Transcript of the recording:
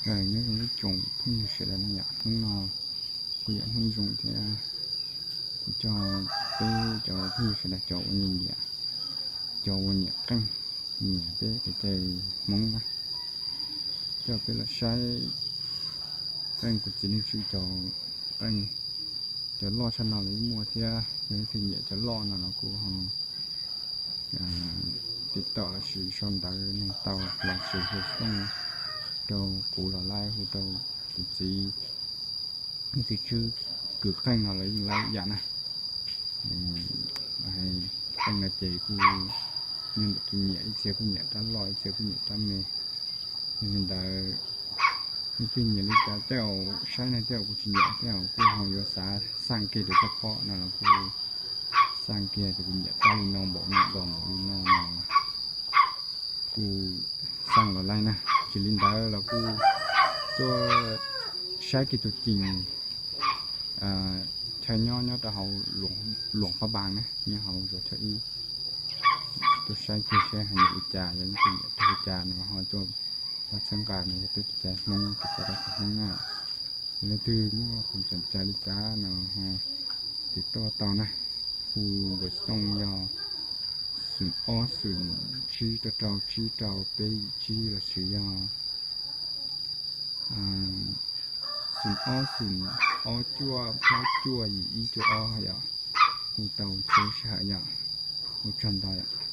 Nyob zoo ib tsoom phooj ywg sawv daws no yom, hnub no kuj yog hnub zoo thiab kuv coj peb cov phooj ywg sawv daws cov ua nyiam, cov uas nyiam qeej, nyiam peb kev cai Hmoob na, coj peb los saib qeej kuv txiv neej tsa cov qeej, cov loj tshaj no los yeej muaj thiab. Yog leej twg nyiam cov loj no los kuj ho tiv tauj lossis sau ntawv no tau lossis hu xov tooj rau kuv los laib hu rau kuv txiv. Leej twg tshwj kws qeej no los yeej laib yam na. Qeej no ces kuj nyob ntawm tus nyiam, ib txhia kuj nyiam rab loj, ib txhia kuj nyiam rab me. Yog li ntawd, leej twg nyiam li cas tej zaum saib no tej zaum kuv tsis nyiam tej zaum kuj ho yuav xav xaj kiag tus txoj phob no los kuj xaj kiag tus kuv nyiam rab li no npaum no npaum li no no kuj xaj los laib na. Tsis li ntawd los kuj tuaj saib kiag tus ceem chaw nyob nyob rau hauv Luam Phab Npas na, nyob hauv zos Chaw Ib. Tuaj saib kiag seb hais nyiam li cas, yog leej twg nyiam rau li cas no ho tuaj pab txhawb nqa no yog peb tus cai Hmoob, tus cai dab qhuas Hmoob na. Yog leej twg muaj qhov txhia chaw li cas no ho tiv tauj tau na. Hu npawb xov tooj yog xoom ob xoom tsib rau rau tsib rau peb yim tsib lossis yog xoom ob xoom ob cuaj plaub cuaj yim ib cuaj ob yom. Hu tau txhua sij hawm yom. Ua tsaug ntau yom.